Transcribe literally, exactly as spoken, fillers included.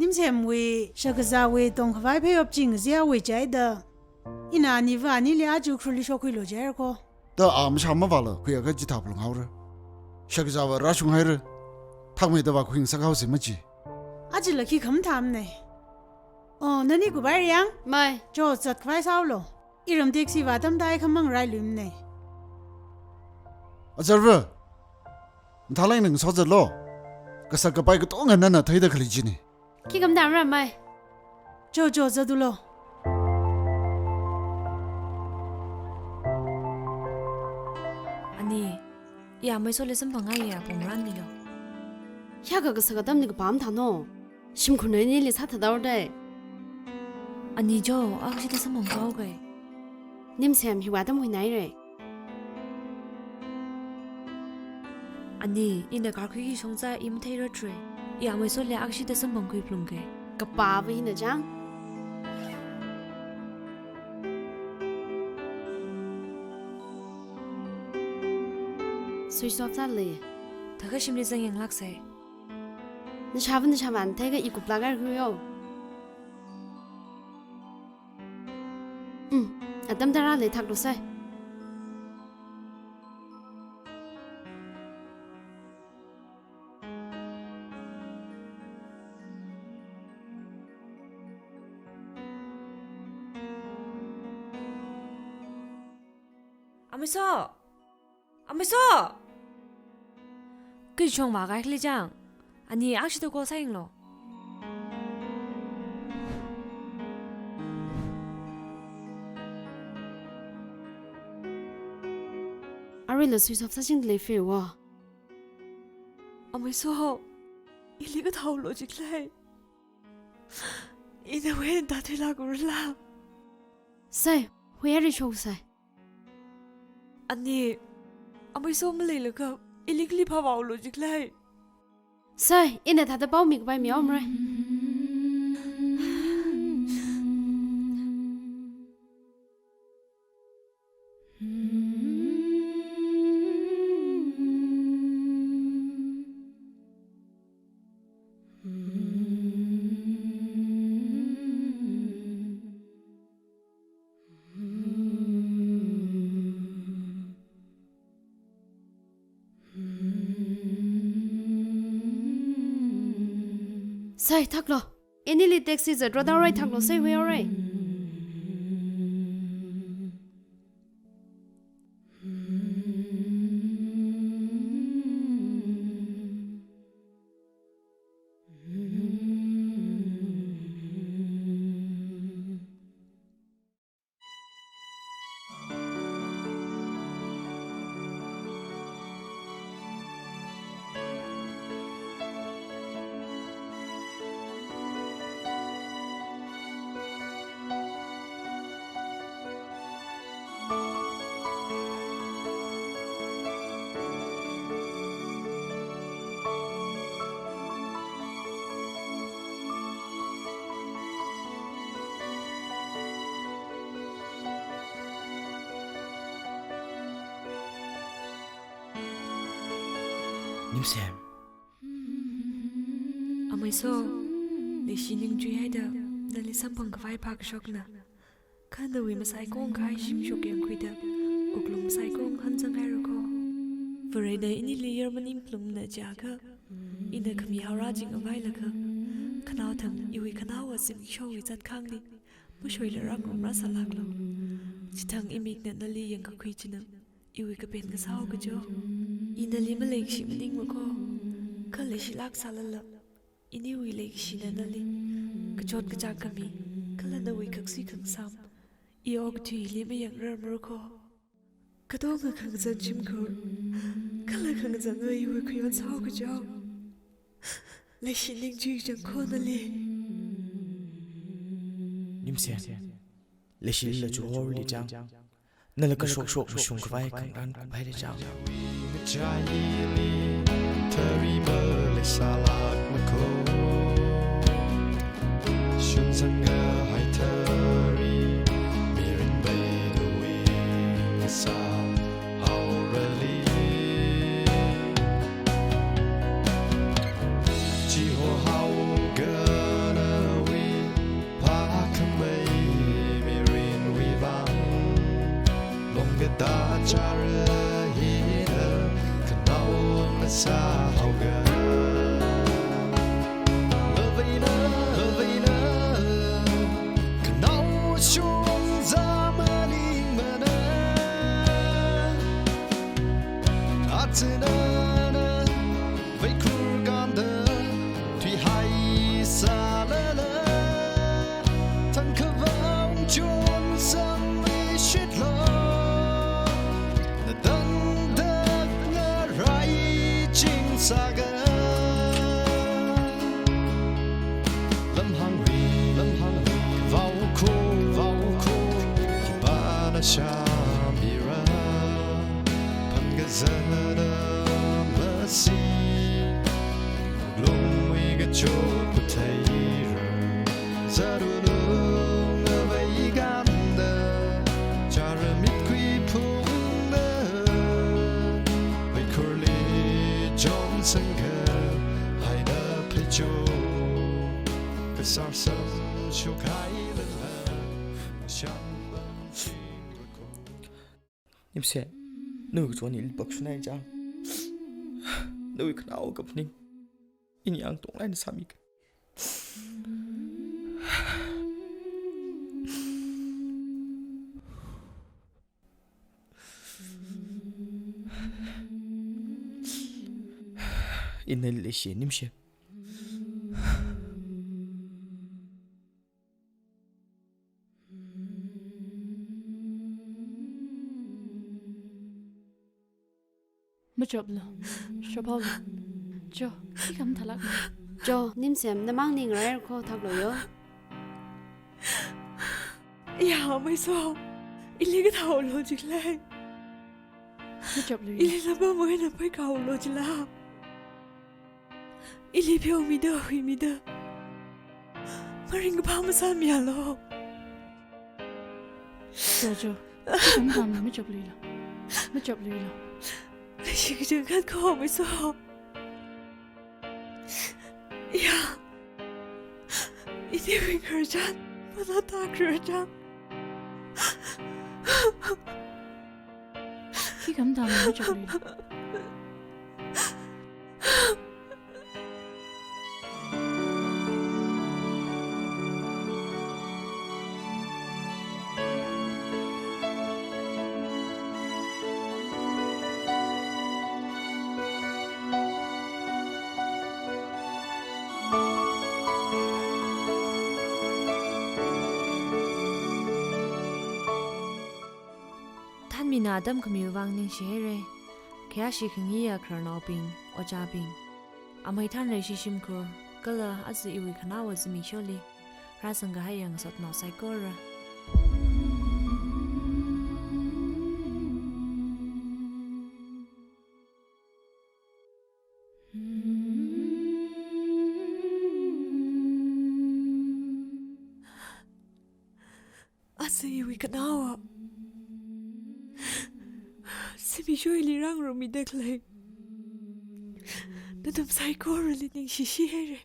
Nimsemwui, shakazāwui tongkhavai pheiop ching ziawui chida. Ina aniva anili aja Ukhrulli shokkhuilu jihaira ko. Da a mashā mavāla, khuiakha chithā phalung haora. Shakazāva rāshung haira. Thakmeida vākhui ngasakhaosa maji. Ajala khi khamathāmana. Oh, nani kuphaira yang? Mai. Jo, zatkhavai sāhaolu. Iram taxi vā atam tākhamang railuimana. Azarva. Mathālāk eina ngasozatlu. Kasak kapai katonga nana theida khalei china. Khi khamathāmara mai. Jo, jo, zatulu. Ani, iya, Ameiso li samphangngaiya, pongranmilu. Hiyākha kasak atamli kapam thāno. Shimkhurna inili sāthathaora dai. Ani jo, akshida samphang kaokai. Nimsem, hiwui atam huinaira. Ani, ina karkhuiki shongza i matheiratra. Iya, Ameiso li akshida samphangkhui phalungkai. Kapava hina chang. Switch off sālei. Thākha shimli zangyānglāksei. Nashāva nashāvāna theikha i kuplāk haira khuiyo. Mm, atam tarāli thaklusai. Ameiso! Ameiso! Khi shong vākahai khala chang. Ani akshida call sāyanglu. Aruila switch off sāchingda lei fiwa. Ameiso, ili kathāhaolu jikhala. Ina wui eina tāthuilākrala. Sai, huiya rishosai. Ani, Ameiso maleilaga, ili kali phāvāhaolu jikhala. Sai, ina thāda pao mikapai mi omra. Sai, thaklu. Inili taxi zatrot haora, thaklu, sai, huihaora. Nimsem. Ameiso, leishi ningchuihaida, nali samphang khavai phākashokna. Kha nawui masaikong kahai shimshok yangkhuida, wuklung masaikong hanzanghaira ko. Varena inili yar maningphalungna jiakha, ina khami haora jing availakha, khanao thang iwui khanaowa zimikshowui zatkhangli, mashoila rāngarumrāsālāklu. Chithang imikna nali yangkakhui china, iwui kapen kasā haokaja. I nali maleikashi maningmako, kha leishilāk sālala, iniwui leikashina nali kachot kachāng khami, kala nawui khaksui khangasam, i okathuili mayangrarmara ko. Katonga khangazan shimkhur, kala khangazanva iwui khayon sā haokaja. Leishi ningchui chang ko nali. Nimsem, leishilila chuhorli chang. Nala kashokshok mashung khavai khangarān kuphaira chang. sāhaoga. Aveina, aveina, khanao shongza maningmana. Aja nana veikhur kanda, thuihai sālala, thangkhavai chonsamishitlu. Natangda ngaraiching sāga. Lamhāngwui, lamhāngwui, vaokho, vaokho, khipāna shāmira. Phāngkazana masi, lungwui kachot katheira. Zarulu ngavei kanda, chara mitkhui phungda, veikhurli chonsangkha, haida pheicho, kasārsang shokhailala, shanmangching rako. Nimse, nawui kachon ili pakshunai chang. Nawui khanao kaphaning ini ang tonglaina sāmika. Ina leishi Nimse. Machoplu, shophaolu. Cho, khi khamathalak. Cho, Nimsem, namang ning rai kho thaklo yo. Ya, maiso. Ili kathālo jilai. Machoplu. Ili laba moina pai kaolo jila. Ili pheomida, huimida, maringkaphā masāmialu. Cho, cho. Khi khamathalu, machopluilu. Machopluilu. Leishi kachangkhat kho maiso. Ya. Iniwui khararchan, manā tākhararchan. Khi khamathalu, machopluilu. Thanmina atam khamiwui vang ningshihaira. Khayāshi khangaiya khararnaobing, ojābing, amei Thanreshi shimkhur, kala aja iwui khanaowa zimiksholi rāzangkahaiya ngasotnao saikora. Aja iwui khanaowa zimiksho ili rāngarokmida khalei nathum saikorali ningshishihaira.